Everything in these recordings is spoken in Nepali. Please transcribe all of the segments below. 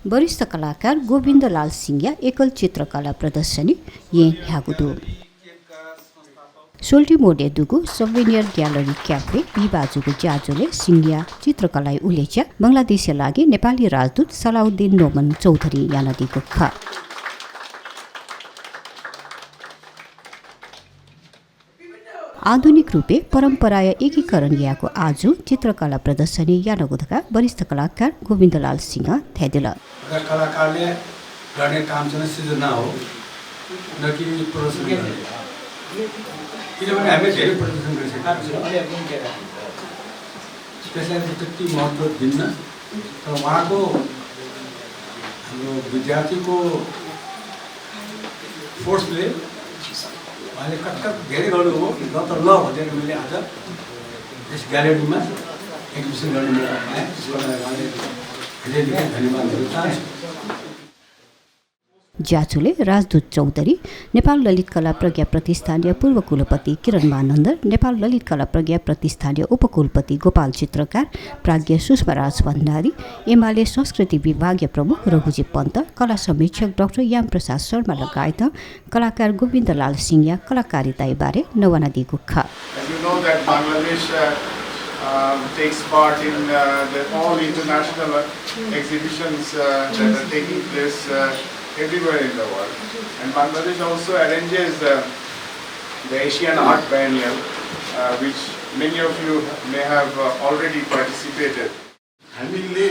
वरिष्ठ कलाकार गोविन्दलाल सिंह एकल चित्रकला प्रदर्शनी ये ह्यागुदु सोल्टी मोडे दुगु सवेनियर ग्यालरी क्याफे बिबाजुको ज्याजोले सिंगिया चित्रकला उलेच्या बंगलादेशका लागि नेपाली राजदूत सलाउद्दिन नोमन चौधरी यानदीको ख आधुनिक रूपे परम्पराय एकीकरण याको आज चित्रकला प्रदर्शनी यानगुदका वरिष्ठ कलाकार गोविन्दलाल सिंह थ्यादिल कलाकारले गर्ने काम चाहिँ सृजना हो न कि प्रदर्शन गर्ने किनभने हामीले धेरै प्रदर्शन गरिसकेका छौँ त्यसलाई त्यति महत्त्व दिन्न तर उहाँको हाम्रो विद्यार्थीको फोर्सले उहाँले कटकट धेरै गर्नु हो ल त ल भनेर मैले आज यस ग्यालेरीमा एक्जिबिसन गर्ने मौका पाएँ त्यसको लागि धेरै धेरै धन्यवाद दिन चाहन्छु ज्याचुले राजदूत चौधरी नेपाल ललित कला प्रज्ञा प्रतिष्ठानीय पूर्व कुलपति किरण मानन्दर नेपाल ललित कला प्रज्ञा प्रतिष्ठानीय उपकुलपति गोपाल चित्रकार प्राज्ञ सुषमाराज भण्डारी एमाले संस्कृति विभागीय प्रमुख रघुजी पन्त कला समीक्षक डाक्टर याम प्रसाद शर्मा लगायत कलाकार गोविन्दलाल सिंह कलाकारिताबारे नवना दिएको ख takes part in all international exhibitions that are taking place everywhere in the world. And Bangladesh also arranges the Asian Art Biennial, which many of you may have already participated. हामीले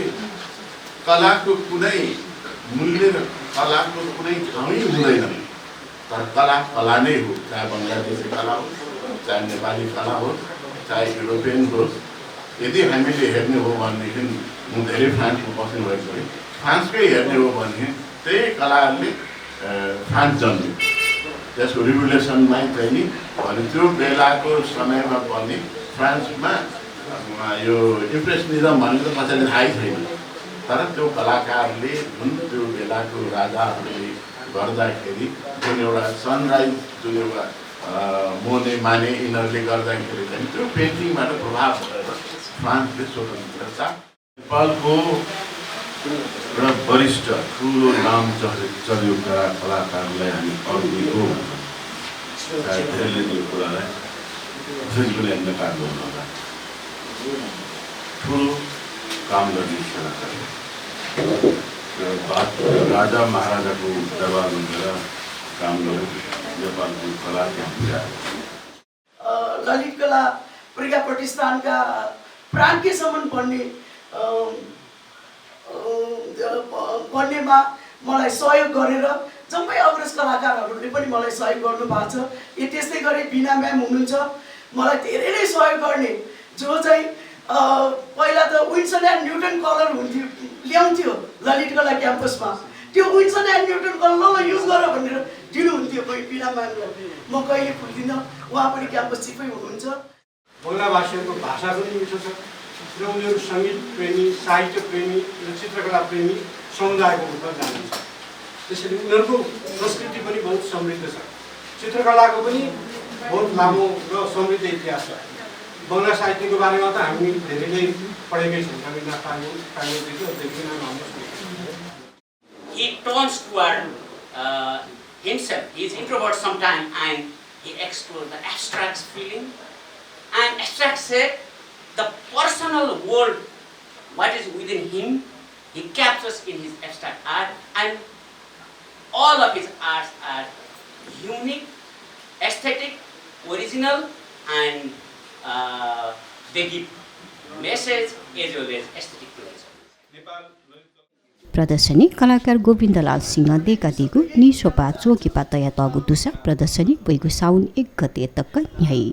कलाको कुनै मूल्य र कलाको कुनै ठाउँै हुँदैन तर कला कला नै हो चाहे बङ्गलादेशी कला हो चाहे नेपाली कला हो चाहे युरोपियन होस् यदि हामीले हेर्ने हो भनेदेखि म धेरै फ्रान्समा बस्नु भएको छु फ्रान्सकै हेर्ने हो भने त्यही कलाहरूले फ्रान्स जन्म्यो त्यसको रिभोल्युसनमै चाहिँ नि अनि त्यो बेलाको समयमा पनि फ्रान्समा यो इम्प्रेसनिजम भनेको त कसैले थाहै छैन तर त्यो कलाकारले जुन त्यो बेलाको राजाहरूले गर्दाखेरि जुन एउटा सनराइज जुन एउटा मोने माने यिनीहरूले गर्दाखेरि चाहिँ त्यो पेन्टिङबाट प्रभाव भएर फ्रान्सले स्वतन्त्रता नेपालको एउटा वरिष्ठ ठुलो नाम चलेका कलाकारलाई हामी अघिको धेरैले यो कुरालाई कसैले पनि नकार गर्नुहोला ठुलो काम गर्ने कलाकार राजा महाराजाको दरबारमा गएर काम गर्नु नेपालको कलाको पूजा ललित कला प्रज्ञा प्रतिष्ठानका प्राज्ञसम्म पढ्नेमा मलाई सहयोग गरेर जम्मै अग्रज कलाकारहरूले पनि मलाई सहयोग गर्नुभएको छ त्यस्तै गरी बिना म्याम हुनुहुन्छ मलाई धेरै नै सहयोग गर्ने जो चाहिँ पहिला त विन्सन एन्ड न्युटन कलर हुन्थ्यो ल्याउँथ्यो ललित कला क्याम्पसमा त्यो Vinson and newton colour use गर भनेर दिनुहुन्थ्यो बिना म्यामलाई म कहिले भुल्दिनँ उहाँ पनि क्याम्पस चिफै हुनुहुन्छ बङ्गलाभाषीहरूको भाषा पनि मिठो छ र उनीहरू सङ्गीत प्रेमी साहित्य प्रेमी र चित्रकला प्रेमी समुदायको रूपमा जानिन्छ त्यसैले उनीहरूको संस्कृति पनि बहुत समृद्ध छ चित्रकलाको पनि बहुत लामो र समृद्ध इतिहास छ बङ्गला साहित्यको बारेमा त हामी धेरैले पढेकै छौँ हामी He turns toward himself. He is introvert sometimes and he explores the abstract feeling and abstract the personal world, what is within him, he captures in his abstract art, and all of his arts are unique, aesthetic, original, and they give message as well as aesthetic pleasure. प्रदर्शनी कलाकार गोविन्दलाल सिंह देकादिगु निसोपा चोकिपा तया तगु दुसा प्रदर्शनी बैगु साउन 1 गते तक यही